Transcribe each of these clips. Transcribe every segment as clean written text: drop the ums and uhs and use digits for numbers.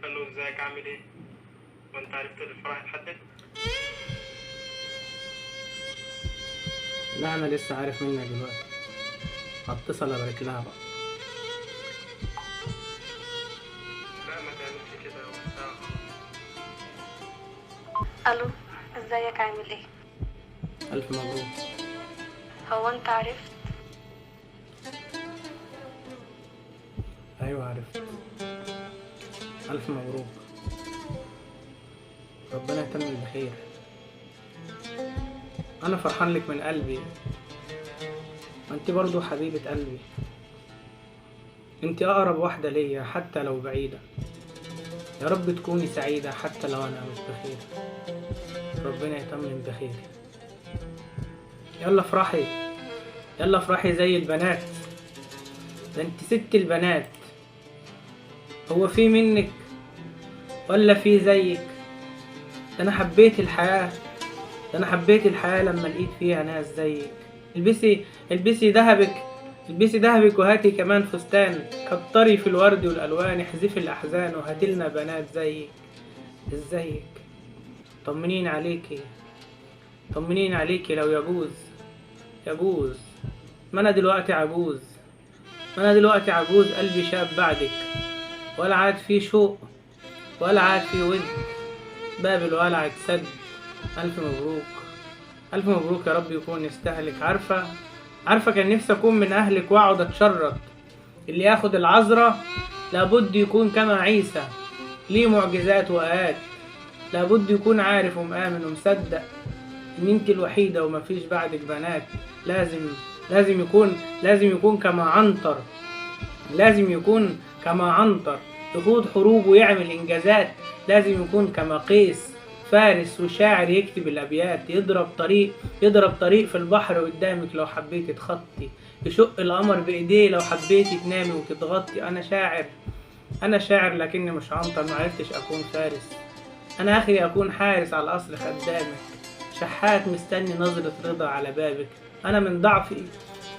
الو، ازيك؟ عامل ايه؟ وانت عرفت الفرح اتحدد؟ لا انا لسه عارف منك دلوقتي. هتصل ابارك لها بقى. لا ما تعملش كده وبتاع. الو، ازيك؟ عامل ايه؟ الف مبروك. هو انت عرفت؟ ايوه عرفت. الف مبروك، ربنا يتمم بخير. انا فرحان لك من قلبي، ما انت برضو حبيبة قلبي، انت اقرب واحدة ليا حتى لو بعيدة. يا رب تكوني سعيدة حتى لو انا مش بخير. ربنا يتمم بخير. يلا افرحي، يلا افرحي زي البنات، ده انت ست البنات. هو في منك ولا في زيك؟ ده انا حبيت الحياة، ده انا حبيت الحياة لما لقيت فيها ناس زيك. البسي البسي ذهبك، البسي ذهبك وهاتي كمان فستان، كتري في الورد والالوان، احذفي الاحزان وهاتلنا بنات زيك. ازيك؟ طمنين عليكي، طمنين عليكي لو يجوز. يجوز، ما انا دلوقتي عجوز، ما انا دلوقتي عجوز، قلبي شاب بعدك، ولا عاد في شوق ولا عاد في ود، باب الولع اتسد. ألف مبروك، ألف مبروك، يا رب يكون يستاهلك. عارفة، عارفة كان نفسي أكون من أهلك وأقعد أتشرط. اللي ياخد العذرة لابد يكون كما عيسى، ليه معجزات وآيات، لابد يكون عارف ومآمن ومصدق إن أنت الوحيدة ومفيش بعدك بنات. لازم لازم يكون، لازم يكون كما عنتر، لازم يكون كما عنتر، يخوض حروب ويعمل إنجازات. لازم يكون كما قيس، فارس وشاعر يكتب الأبيات، يضرب طريق، يضرب طريق في البحر قدامك لو حبيتي تخطي، يشق القمر بإيديه لو حبيتي تنامي وتتغطي. أنا شاعر، أنا شاعر لكني مش عنتر، معرفتش أكون فارس. أنا آخري أكون حارس على قصر خدامك، شحات مستني نظرة رضا على بابك. أنا من ضعفي،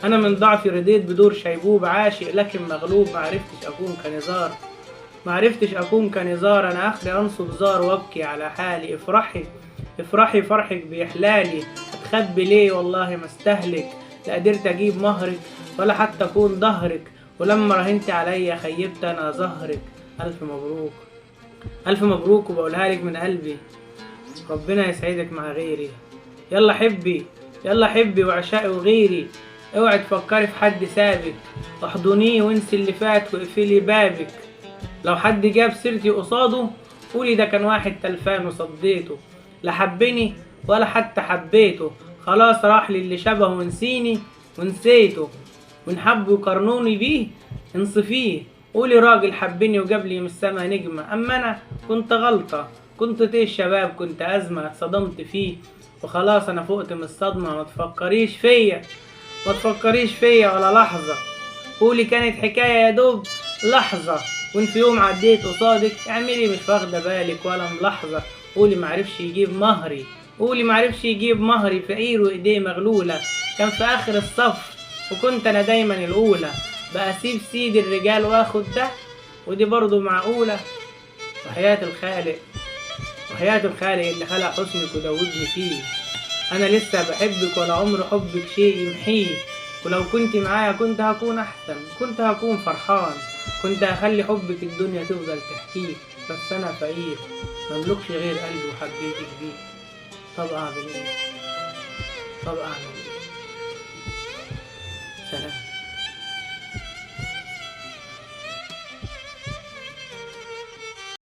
أنا من ضعفي رضيت بدور شيبوب، عاشق لكن مغلوب، معرفتش أكون كنزار، معرفتش أكون كنزار. أنا آخري أنصب زار وأبكي على حالي. افرحي، افرحي فرحك بيحلالي، هتخبي ليه والله ما استهلك، لا قدرت أجيب مهرك ولا حتى أكون ظهرك، ولما راهنت عليا خيبت أنا ظهرك. ألف مبروك، ألف مبروك، وبقولها لك من قلبي، ربنا يسعدك مع غيري. يلا حبي، يلا حبي وعشقي وغيري، اوعي تفكري في حد سابك، احضنيه وانسي اللي فات واقفلي بابك. لو حد جاب سيرتي قصاده قولي ده كان واحد تلفان وصديته، لا حبني ولا حتى حبيته، خلاص راح للي شبهه ونسيني ونسيته، وان حبوا يقارنوني بيه انصفيه، قولي راجل حبني وجاب لي من السما نجمة، اما انا كنت غلطة، كنت طيش شباب، كنت ازمة، اتصدمت فيه وخلاص انا فقت من الصدمة. ما تفكريش فيا، ما تفكريش فيا ولا لحظة، قولي كانت حكاية يا دوب لحظة، وان في يوم عديت قصادك اعملي مش واخدة بالك ولا ملاحظة، قولي معرفش يجيب مهري، قولي معرفش يجيب مهري، فقير وايديه مغلولة، كان في اخر الصف وكنت انا دايما الاولى، بقى اسيب سيد الرجال واخد ده، ودي برضو معقولة. وحياة الخالق، وحياة الخالق اللي خلق حسنك ودوبني فيه، انا لسه بحبك ولا عمر حبك شيء يمحيه، ولو كنت معايا كنت هكون احسن، كنت هكون فرحان، كنت هخلي حبك الدنيا تفضل تحكيه، بس انا فقير مملكش غير قلبي وحبيتك بيه. طب اعمل ايه؟ طب اعمل ايه؟ سلام.